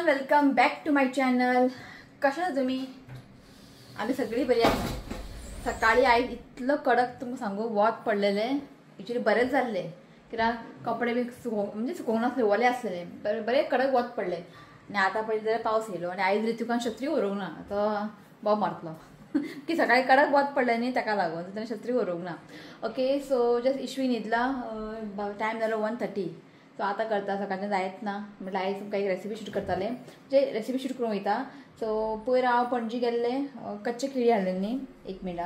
Everyone, welcome back to my channel. कशा तुम्ही? आम्ही सगळी बरी आसा. सकाळी आयज इतलो कडक तुमकां सांगू वत पडलेले, एक्चुअली बरेच जाल्ले कित्याक कपडे बी म्हणजे सुकोवंक नासले, ओले आसलेले, बरे कडक वत पडले. आनी आतां पळयत जाल्यार पावस येयलो आनी आयज ऋतुकान छत्री व्हरूंक ना, तो बोब मारतलो की सकाळी कडक वत पडलें न्ही ताका लागून ताणें छत्री व्हरूंक ना. ओके, सो जस्ट इश्वी न्हिदला, टायम जालो 1:30. सो आतां करता, सकाळचें जायत ना म्हटल्यार आयज तुमकां एक रेसिपी शूट करतालें, म्हणजे रेसिपी शूट करूंक वयता. सो पयर हांव पणजी गेल्लें, कच्चे केळी हाडले न्ही, एक मिनट.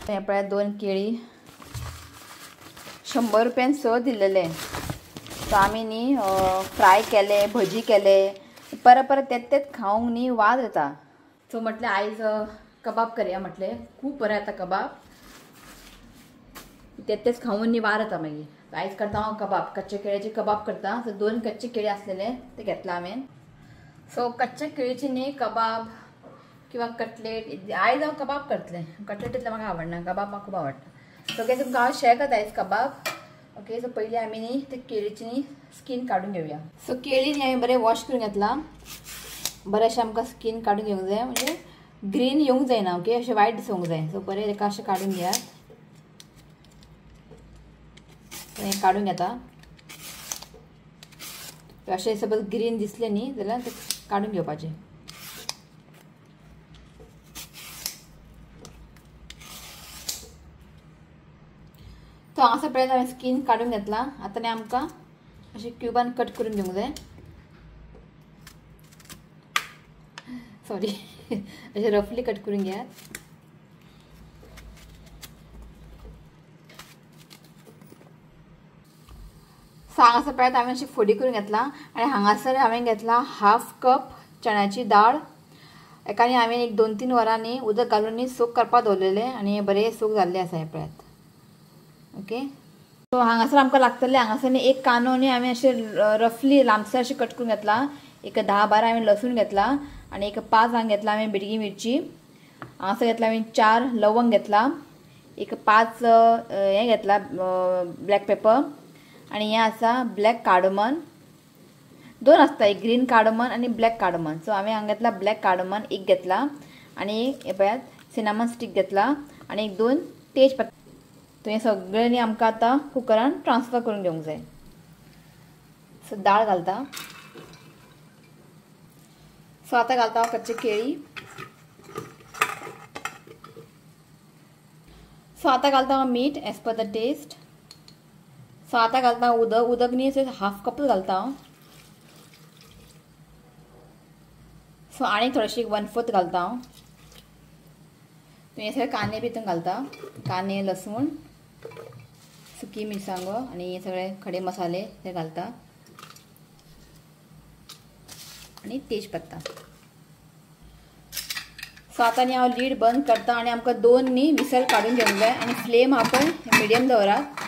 हें पळयात 2 केळी 100 रुपयान 6 दिल्लेले. सो आमी न्ही फ्राय केले, भजी केले, परत परत तेच तेच खावंक न्ही वाज येता. सो म्हटलें आयज कबाब करया, म्हटलें खूब बरें येता कबाब, तेच तेच खावन न्ही वार येता मागीर. आयज करता हांव कबाब, कच्चे केळ्याचे कबाब करता. सो 2 कच्चे केळी आसलेले ते घेतला हांवें. सो कच्चे केळीचे न्ही कबाब किंवा कटलेट, आयज हांव कबाब करतलें. कटलेट इतलें म्हाका आवडना, कबाब म्हाका खूब आवडटा. सो ओके, तुमकां हांव शेअर करता आयज कबाब. ओके, सो पयलीं आमी न्ही ते केळीची न्ही स्कीन काडून घेवया. सो केळी न्ही हांवें बरें वॉश करून घेतला, बरें अशें आमकां स्कीन काडून घेवंक जाय, म्हणजे ग्रीन येवंक जायना, ओके, अशें वायट दिसूंक जाय. सो बरें ताका अशें काडून घेयात, काडून घेता. अशें सपोज ग्रीन दिसलें न्ही जाल्यार ते काडून घेवपाचें. तो हांगासर पळयत हांवें स्कीन काडून घेतला. आतां न्ही आमकां अशें क्युबान कट करून घेवंक जाय, सॉरी अशें रफली कट करून घेयात. सो हांगासर पळयात हांवें अशी फोडी करून घेतला. आनी हांगासर हांवें घेतला 1/2 कप चण्याची दाळ. एका न्ही हांवें एक 2-3 वरांनी उदक घालून न्ही सोक करपाक दवरलेलें आनी बरें सोक जाल्लें आसा हें पळयात. ओके, सो हांगासर आमकां लागतलें, हांगासर न्ही एक कांदो न्ही हांवें अशें रफली लांबसर अशें कट करून घेतला, एक 10-12 हांवें लसूण घेतला आनी एक 5 हांगा घेतला हांवें बिडगी मिरची, हांगासर घेतला हांवें 4 लवंग घेतला, एक 5 हें घेतला ब्लॅक पेपर, आनी हें आसा ब्लॅक कार्डमन. 2 आसता, एक ग्रीन कार्डमन आनी ब्लॅक कार्डमन. सो हांवें हांगा घेतला ब्लॅक कार्डमन एक घेतला आनी हे पळयात सिनामन स्टीक घेतला आनी एक 2 तेजपत्ता. हें सगळें न्ही आमकां आतां कुकरान ट्रान्सफर करून घेवंक जाय. सो दाळ घालता. सो आतां घालता हांव कच्चे केळी. सो आतां घालता हांव मीठ as per the test. So आतां घालता उदक, उदक न्ही 1/2 कप घालता हांव. सो आनी थोडेशी 1/4 घालता हांव. हे सगळे कांदे बी हितून घालता, कांदे, लसूण, सुकी मिरसांगो आनी हे सगळे खडे मसाले ते घालता आनी तेजपत्ता. सो आतां न्ही हांव लीड बंद करता आनी आमकां 2 न्ही विसल काडून घेवंक जाय आनी फ्लेम आपण मिडियम दवरात.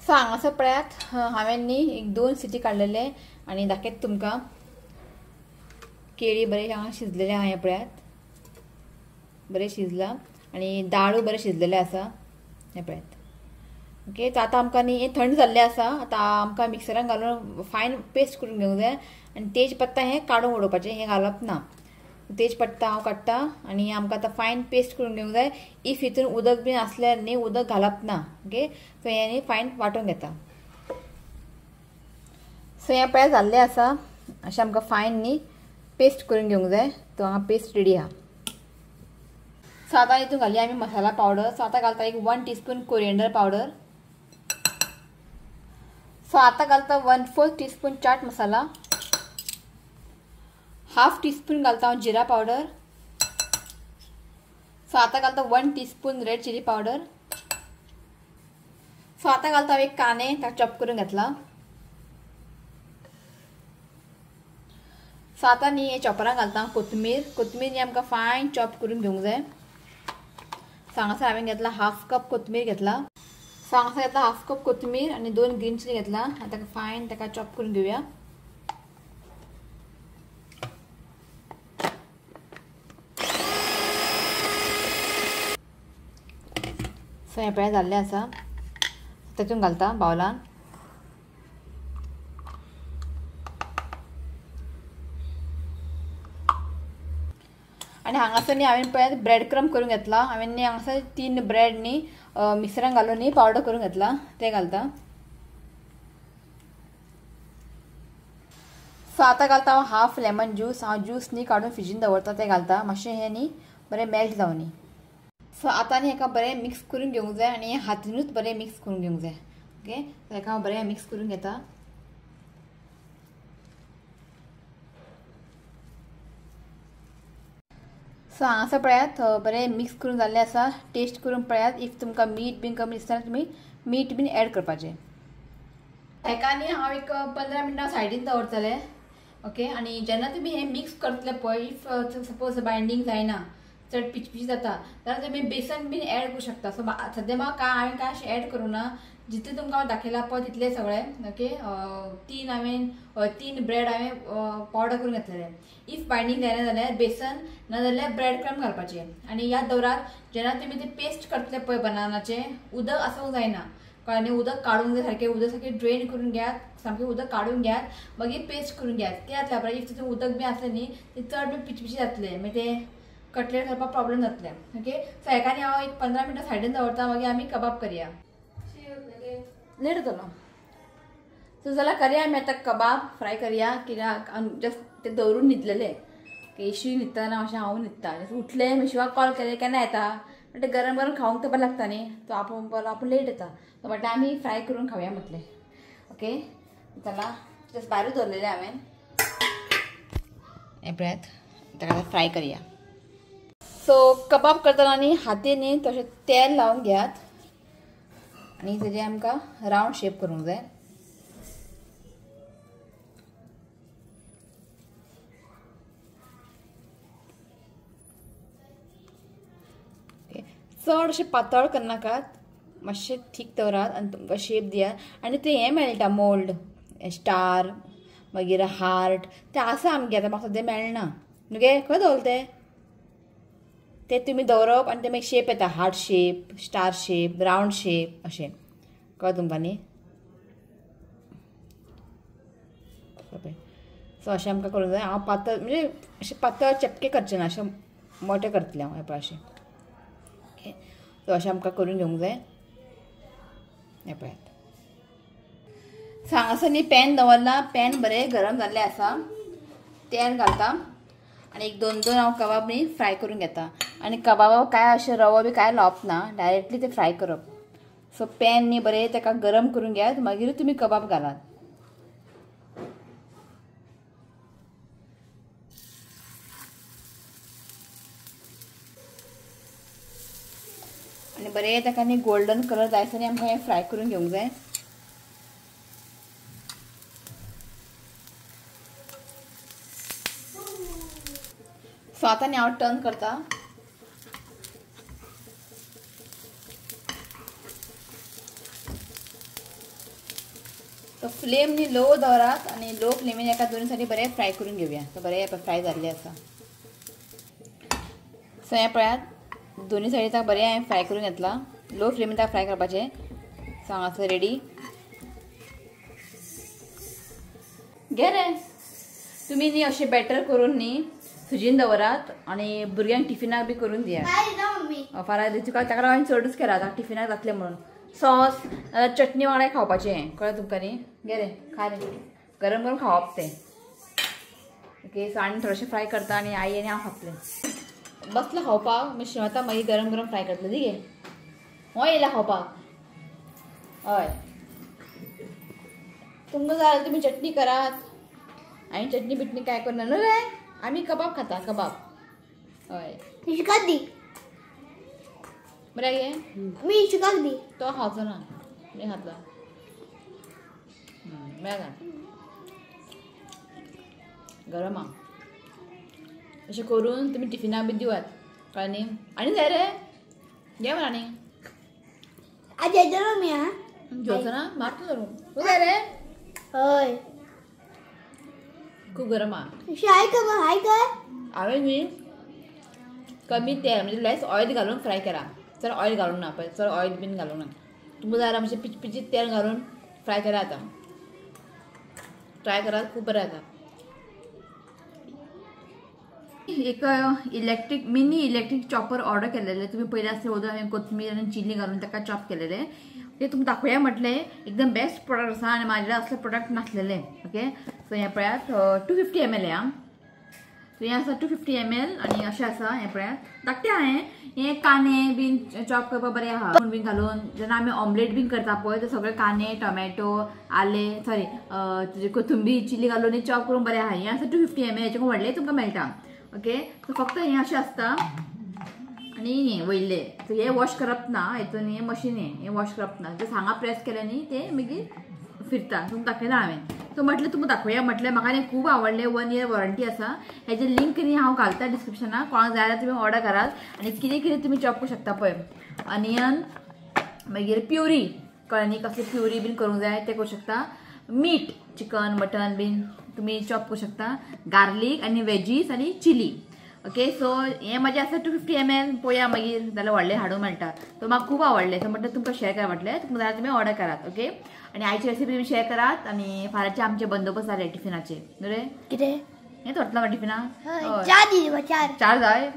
सो हांगासर पळयात हांवें न्ही एक 2 सिटी काडलेले आनी दाखयत तुमकां केळी बरें हांगा शिजलेले आहा, हें पळयात बरें शिजलां आनी दाळूय बरें शिजलेलें आसा, हें पळयात. ओके, सो आतां आमकां न्ही हें थंड जाल्लें आसा, आतां आमकां मिक्सरान घालून फायन पेस्ट करून घेवंक जाय आनी तेजपत्ता हें काडून उडोवपाचें, हें घालप ना. तेजपत्ता हांव काडटा आनी आमकां आतां फायन पेस्ट करून घेवंक जाय. If हितून उदक बीन आसल्यार न्ही उदक घालप ना. ओके, सो हें न्ही फायन वांटून घेता. सो हें पळय जाल्लें आसा, अशें आमकां फायन न्ही पेस्ट करून घेवंक जाय. तो हांगा पेस्ट रेडी आहा. सो आतां हितून घालया आमी मसाला पावडर. सो आतां घालता एक 1 टीस्पून कोरिएंडर पावडर. सो आतां घालता 1/4 टीस्पून चाट मसाला, 1/2 टीस्पून घालता हांव जिरा पावडर. सो आतां घालता 1 teaspoon red chilli powder. So आतां घालता हांव एक कांदे, ताका चॉप करून घेतला. सो आतां न्ही हे चॉपरान घालता कोथमीर. कोथमीर न्ही आमकां फायन चॉप करून घेवंक जाय. सो हांगासर हांवें घेतला 1/2 कप कोथमीर घेतला. सो हांगासर घेतला 1/2 कप कोथमीर आनी 2 ग्रीन चिली घेतला. आतां फायन ताका चॉप करून घेवया. सो हें पळय जाल्लें आसा, तेतून घालता बावलान. आनी हांगासर न्ही हांवें पळयात ब्रेड क्रम करून घेतला. हांवें न्ही हांगासर 3 ब्रेड न्ही मिक्सरान घालून न्ही पावडर करून घेतला, ते घालता. सो आतां घालता हांव हाफ लेमन ज्यूस. हांव ज्यूस न्ही काडून फ्रिजीन दवरता, ते घालता मातशें हें न्ही बरें मेल्ट जावं न्ही. सो आतां न्ही हेका बरें मिक्स करून घेवंक जाय आनी हातीनूच बरें मिक्स करून घेवंक जाय. ओके, सो हेका हांव बरें मिक्स करून घेता. सो हांगासर पळयात बरें मिक्स करून जाल्लें आसा. टेस्ट करून पळयात, if तुमकां मीठ बीन कमी दिसता तुमी मीठ बीन एड करपाचें. हेका न्ही हांव एक 15 मिनटां सायडीन दवरतलें. ओके, आनी जेन्ना तुमी हें मिक्स करतले पळय, if suppose binding जायना, चड पिचपिच जाता जाल्यार तुमी बेसन बीन एड करूं शकता. सो सद्या म्हाका काय हांवें कांय अशें एड करूं ना, जितलें तुमकां हांव दाखयलां पळय तितलें सगळें. ओके, 3 ब्रेड हांवें पावडर करून घेतलेले. If binding जायना जाल्यार बेसन ना जाल्यार ब्रेड क्रम घालपाचें. आनी याद दवरात, जेन्ना तुमी ते पेस्ट करतले पळय बनानाचें, उदक आसूंक जायना, कळ्ळें न्ही? उदक काडूंक जाय सारकें, उदक सारकें ड्रेन करून घेयात, सामकें उदक काडून घेयात, मागीर पेस्ट करून घेयात. कितें जातलें पळय, if तितून उदक बी आसलें न्ही तें चड बी पिचपिची जातलें, मागीर तें कटलेट करपाक प्रॉब्लम जातलें. ओके, सो हेका न्ही हांव एक 15 मिनटां सायडीन दवरता, मागीर आमी कबाब करया. लेट जातलो. सो जाल्यार करया आमी आतां कबाब फ्राय करया. कित्याक जस्ट ते दवरून न्हिदलेले, येशी न्हिदतना अशें हांव न्हिदता. जस्ट उठलें, मिशवाक कॉल केलें केन्ना येता म्हणटा, गरम गरम खावंक तर बरें लागता न्ही, तो आपूण बरो आपूण लेट येता, तो म्हटलें आमी फ्राय करून खावया म्हटलें. ओके, चला जस्ट भायरूच दवरलेलें हांवें. हें पळयात, ताका फ्राय करया. सो कबाब करतना न्ही हातीन न्ही तशें तेल लावन घेयात आनी तेजें आमकां रावंड शेप करूंक जाय. चड अशें पातळ करनाकात, मातशें थीक दवरात आनी तुमकां शेप दियात. आनी तें हें मेळटा मोल्ड, स्टार मागीर हार्ट, तें आसा आमगे, आतां म्हाका सद्या मेळना. न्हू खंय दवरलें तें? तें तुमी दवरप आनी तें मागीर शेप येता, heart shape, star shape, round shape अशें. कळ्ळें तुमकां न्ही? सो अशें आमकां करूंक जाय. हांव पातळ म्हणजे अशें पातळ चेपके करचें ना, अशें मोटें करतलें हांव, हें पळय अशें. ओके, सो अशें आमकां करून घेवंक जाय. हें पळयात, सो हांगासर न्ही पॅन दवरलां, पॅन बरें गरम जाल्लें आसा, तेल घालता आनी एक 2-2 हांव कबाब न्ही फ्राय करून घेता. आनी कबाबाक काय अशें रवो बी काय लावप ना, डायरेक्टली ते फ्राय करप. सो पॅन न्ही बरें ताका गरम करून घेयात, मागीर तुमी कबाब घालात. आनी बरें ताका न्ही गोल्डन कलर जायसर न्ही आमकां हें फ्राय करून घेवंक जाय. सो आतां न्ही हांव टर्न करता. तो फ्लेम न्ही लो दवरात आनी लो फ्लेमीन एका दोन सायडी बरें फ्राय करून घेवया. तो बरें फ्राय जाल्लें आसा. सो हें पळयात, दोनी सायडी ताका बरें हांवें फ्राय करून घेतला. लो फ्लेमीन ताका फ्राय करपाचें. सो हांगासर रेडी. घे रे तुमी न्ही अशें बॅटर करून न्ही फ्रिजीन दवरात आनी भुरग्यांक टिफिनाक बी करून दियात. फाल्यां तुका ताका लागून चडूच केला, ताका टिफिनाक जातलें म्हणून. सॉस चटणी वांगडा खावपाचें, कळ्ळें तुमकां न्ही? घे रे, खा रे, गरम गरम खावप तें. ओके, सो आनी थोडेशें फ्राय करता आनी आई आनी हांव खातलें. बसलो खावपाक, मागीर शिवता मागीर गरम गरम फ्राय करतलें. दी गे, हो येयला खावपाक. हय, तुमकां जाय जाल्यार तुमी चटणी करात. आनी चटणी बिटणी काय करना न्हू रे, आमी कबाब खाता, कबाब. हय, दी बरें गे, मी शिकाक दी, तो खावचो ना, मी खातलो. मेळटा गरम आहा. अशें करून तुमी टिफिनाक बी दिवात, कळ्ळें न्ही? आनी जाय रे, घे मरे आनी. आज येतलो मी. हा, घेवचो ना, मारतो धरून. तूं जाय रे? हय, खूब गरम आहा. हाय कर, हाय कर. हांवें न्ही कमी तेल म्हणजे लेस ऑयल घालून फ्राय केला. चड ऑयल घालूंक ना पळय, चड ऑयल बीन घालूंक ना. तुमकां जाल्यार मातशें पिचपिचीत तेल घालून फ्राय केल्यार जाता. ट्राय करात, खूब बरें जाता. एक electric mini electric chopper order केलेले. तुम्ही पयले आसले वोदोळ हांवें कोथमीर आनी चिली घालून ताका चॉप केलेले. ते तुमकां दाखोवया म्हटलें, एकदम बेस्ट प्रोडक्ट आसा आनी म्हाजे असले प्रोडक्ट नासलेले. ओके सो हें पळयात 250 ml आं. सो हें आसा 250 ml आनी अशें आसा. हें पळयात धाकटें आहा हें. हें कांदे बीन चॉप करपाक बरें आहा. बीन घालून जेन्ना आमी ऑमलेट बीन करता पळय ते सगळे कांदे टोमॅटो आले सॉरी तुजे कोथुंबीर चिली घालून चॉप करूंक बरें आहा. हें आसा 250 ml, हेच्या व्हडलें तुमकां मेळटा. ओके सो फक्त हें अशें आसता आनी हें वयलें सो हें वॉश करप ना, हेतून हें मशीन हें वॉश करप ना. जस्ट हांगा प्रेस केलें न्ही तें मागीर फिरता. तुमकां दाखयला हांवें. सो म्हटलें तुमकां दाखोवया म्हटलें, म्हाका न्ही खूब आवडलें. 1 year warranty आसा. हेजे लिंक न्ही हांव घालता डिस्क्रिप्शनाक, कोणाक जाय जाल्यार तुमी ऑर्डर करात. आनी कितें कितें तुमी चॉप करूंक शकता पळय, अनियन मागीर प्युरी कळ्ळें न्ही, कसली प्युरी बीन करूंक जाय तें करूंक शकता. मीट चिकन मटन बीन तुमी चॉप करूंक शकता. गार्लीक आनी वेजीस आनी चिली. ओके सो हें म्हाजें आसा 250 ml. पळोवया मागीर जाल्यार व्हडलें हाडूंक मेळटा. सो म्हाका खूब आवडलें. सो म्हटलें तुमकां शेअर करा म्हटलें, तुमकां जाल्यार तुमी ऑर्डर करात. ओके आनी आयची रेसिपी तुमी शेअर करात. आनी फाल्यांचे आमचे बंदोबस्त जाले टिफिनाचे. बरें कितें हें थोडतलो टिफिना चार जाय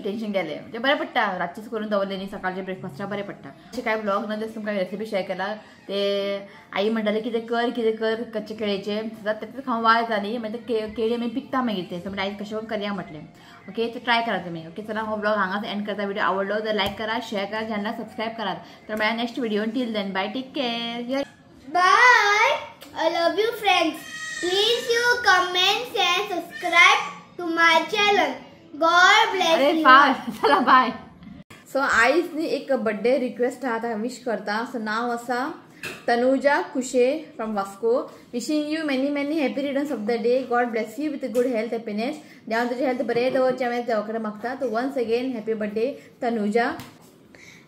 टेन्शन गेलें म्हणजे बरें पडटा. रातचेच करून दवरलें न्ही सकाळचे ब्रेकफास्टाक बरें पडटा. अशें कांय ब्लॉग ना, जस्ट तुमकां रेसिपी शेअर केला. ते आई म्हणटाले कितें कर कितें कर कच्चे केळीचे, तेतूंत खावंक वाज जाली. मागीर केळी आमी पिकता मागीर ते. सो आयज कशें करया म्हटलें. ओके ते ट्राय करा तुमी. ओके चला हो ब्लॉग हांगाच एंड करता. व्हिडिओ आवडलो तर लायक करा, शेअर करा, चॅनलाक सबस्क्रायब करात. तर मेळया next video. Till then bye, take care, bye. I love you friends. Please you comment and subscribe to my channel. God bless अरे you. चला बाय. सो आयज न्ही एक बर्थडे रिक्वेस्ट आहा, ताका विश करता. सो नांव आसा Tanuja Kushe from Vasco. Wishing you many many happy returns of the day. God bless you with good health, happiness. देवान तुझे हेल्थ बरें दवरचें हांवें देवा कडेन मागता. So once again happy birthday Tanuja.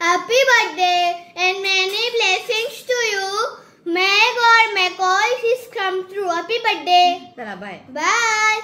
Happy birthday and many blessings to you. May God make all wishes come true. Happy birthday. चला बाय बाय.